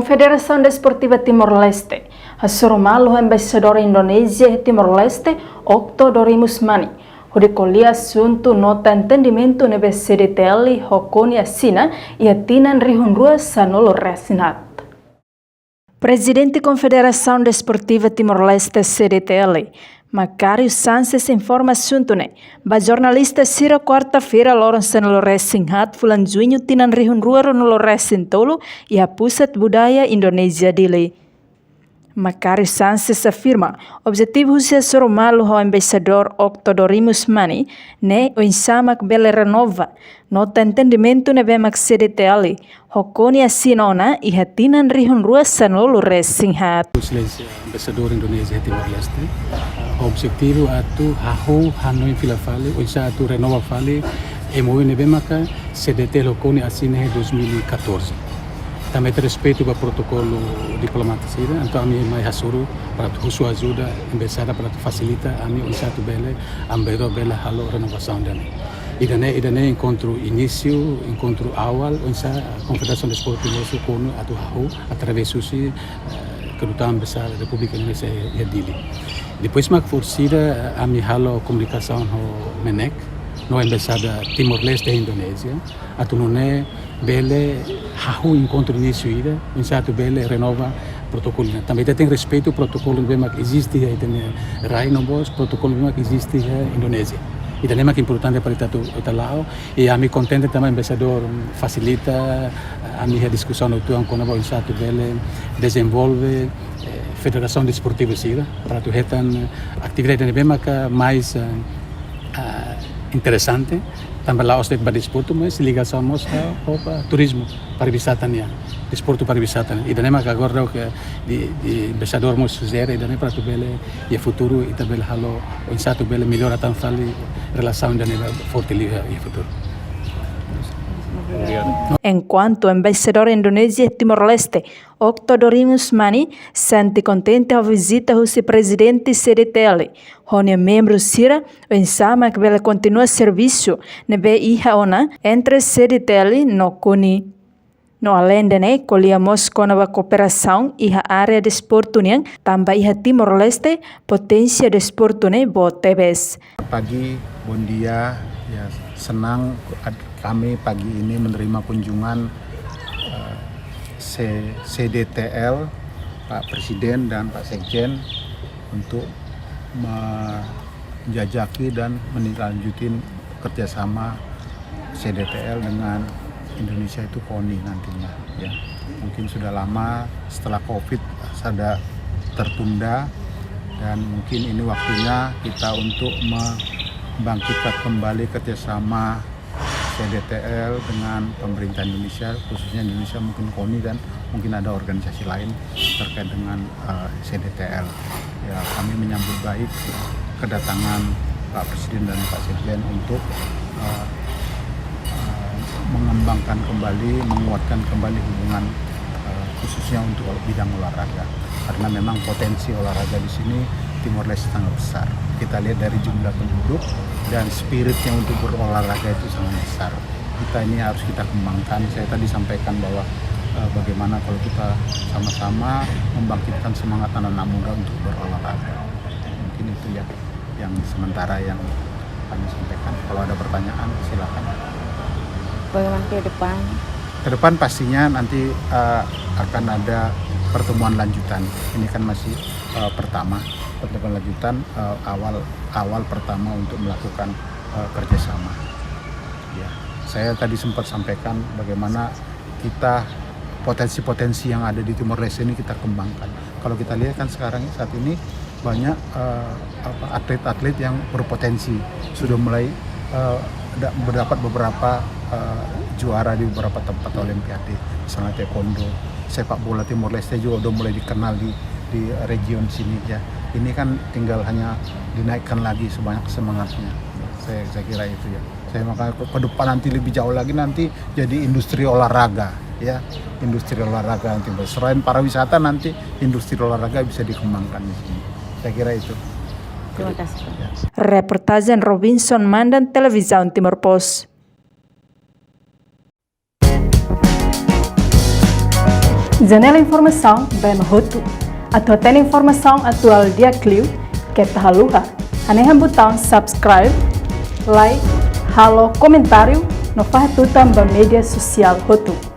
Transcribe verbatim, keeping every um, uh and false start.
Federasaun Desportiva Timor-Leste hasoru malu ho Embaixadór Indonézia iha Timor-Leste, Octo Dorimus Mani, hodi ko'alia asuntu nota entendimentu ne'ebé C D T L ho CONI asina iha tinan rihun rua sanulu resin haat. Prezidente Konfederasaun Desportiva Timor-Leste, C D T L, Macário Sanches informa asuntu ne'e ba jornalista sira kuarta-feira, loron sanulu resin haat fulan Juñu tinan rihun rua ruanulu resin tolu, iha Pusat Budaya Indonézia, Dili. Macário Sanches afirma, objetivu husi hasoru malu ho Embaixadór Octo Dorimus Mani ne'e oinsá mak bele renova nota entendimentu ne'ebé mak C D T L ho CONI asina ona iha tinan rihun rua sanulu resin haat. Exelénsia Embaixadór Indonézia iha Timor-Leste, objetivu atu hahú hanoin fila fali, oinsá atu renova fali M O U ne'ebé maka C D T L ho CONI asina iha dois mil e catorze. Tanba ita respeitu ba protokolu diplomátiku sira, entaun ami mai hasoru para atu husu ajuda embaixada para atu fasilita ami oinsá atu bele, Embaixadór bele halo renovasaun ida-ne'e. Ida-ne'e, ida-ne'e enkontru inísiu, enkontru awal, oinsá Konfederasaun Desportiva Timor-Leste ho CONI atu hahú, através husi, eh, Kedutaan Besar Repúblika Indonézia iha Dili. Depois mak fó sira, eh, ami halo komunikasaun ho MNEK, no Embaixada Timor-Leste iha Indonézia, atu nune'e bele hahú enkontru inísiu ida, oinsá atu bele renova protokolu ne'e. Tanba ita tenke respeitu protokolu ne'ebé mak eziste iha ita-nia rai no mós protokolu ne'ebé mak eziste iha Indonézia. Ida-ne'e mak importante para ita atu, ita la'o, i ami kontente tanba Embaixadór fasilita, ami iha diskusaun uitoan kona-ba oinsá atu bele dezenvolve, eh, federasaun desportiva sira, para atu hetan, eh, atividade ne'ebé maka mais, eh, ah, interesante, tanba la'ós de'it ba desportu, mas ligasaun mós ho, ho ba turizmu, pariwisata nian, desportu pariwisata nian. Ida-ne'e maka agora daudaun di, di Embaixadór mós sujere, ida-ne'e para atu bele, iha futuru, ita bele halo, oinsá atu bele mellora tan fali relasaun ida-ne'e ba forte liu iha, iha futuru. Enkuantu Embaixadór Indonézia Timor-Leste, Octo Dorimus Mani, sente kontente ho vizita husi Prezidente C D T L, ho nia membru sira, oinsá mak bele kontinua servisu ne'ebé iha ona entre C D T L no CONI. No aleinde ne'e, ko'alia mós kona-ba kooperasaun iha área desportu nian, tanba iha Timor-Leste, poténsia desportu ne'e boot tebes. Pagi, bom dia. Ya, senang ad-, kami pagi ini menerima kunjungan, eh, C-, C D T L, Pak Presiden dan Pak Sekjen untuk menjajaki dan menindaklanjutin kerjasama C D T L dengan Indonesia itu CONI nantinya, ya. Mungkin sudah lama setelah covid sudah tertunda, dan mungkin ini waktunya kita untuk membangkitkan kembali kerjasama C D T L dengan pemerintah Indonesia, khususnya Indonesia, mungkin CONI dan mungkin ada organisasi lain terkait dengan, eh, C D T L. Ya, kami menyambut baik kedatangan Pak Presiden dan Pak Sekjen untuk, eh, eh, mengembangkan kembali, menguatkan kembali hubungan, eh, khususnya untuk bidang olahraga. Karena memang potensi olahraga di sini Timor Leste sangat besar. Kita lihat dari jumlah penduduk dan spiritnya untuk berolahraga itu sangat besar. Kita ini harus kita kembangkan. Saya tadi sampaikan bahwa, eh, bagaimana kalau kita sama-sama membangkitkan semangat anak-anak muda untuk berolahraga. Mungkin itu ya yang sementara yang kami sampaikan. Kalau ada pertanyaan, silakan. Bagaimana ke depan? Ke depan pastinya nanti, eh, akan ada pertemuan lanjutan. Ini kan masih, eh, pertama, pertemuan lanjutan, eh, awal, awal pertama untuk melakukan, eh, kerjasama. Ya, saya tadi sempat sampaikan bagaimana kita potensi-potensi yang ada di Timor Leste ini kita kembangkan. Kalau kita lihat kan sekarang saat ini banyak, eh, apa, atlet-atlet yang berpotensi sudah mulai, eh, da-, mendapat beberapa, eh, juara di beberapa tempat olimpiade, misalnya taekwondo, sepak bola Timor Leste juga udah mulai dikenal di, di region sini ya. Ini kan tinggal hanya dinaikkan lagi sebanyak semangatnya. Saya, saya kira itu ya. Saya makanya ke, ke depan nanti lebih jauh lagi nanti jadi industri olahraga, ya. Industri olahraga nanti. Selain pariwisata, nanti industri olahraga bisa dikembangkan di sini. Saya kira itu. Terima kasih, Pak. Ya. Reportajen Robinson Mandan, Televizaun Timor Post. Janela informasaun ba ema hotu. Atu hatene informasaun atuál di'ak liu, keta haluha hanehan butaun subscribe, like, halo komentáriu no fahe tutan ba média sosiál hotu.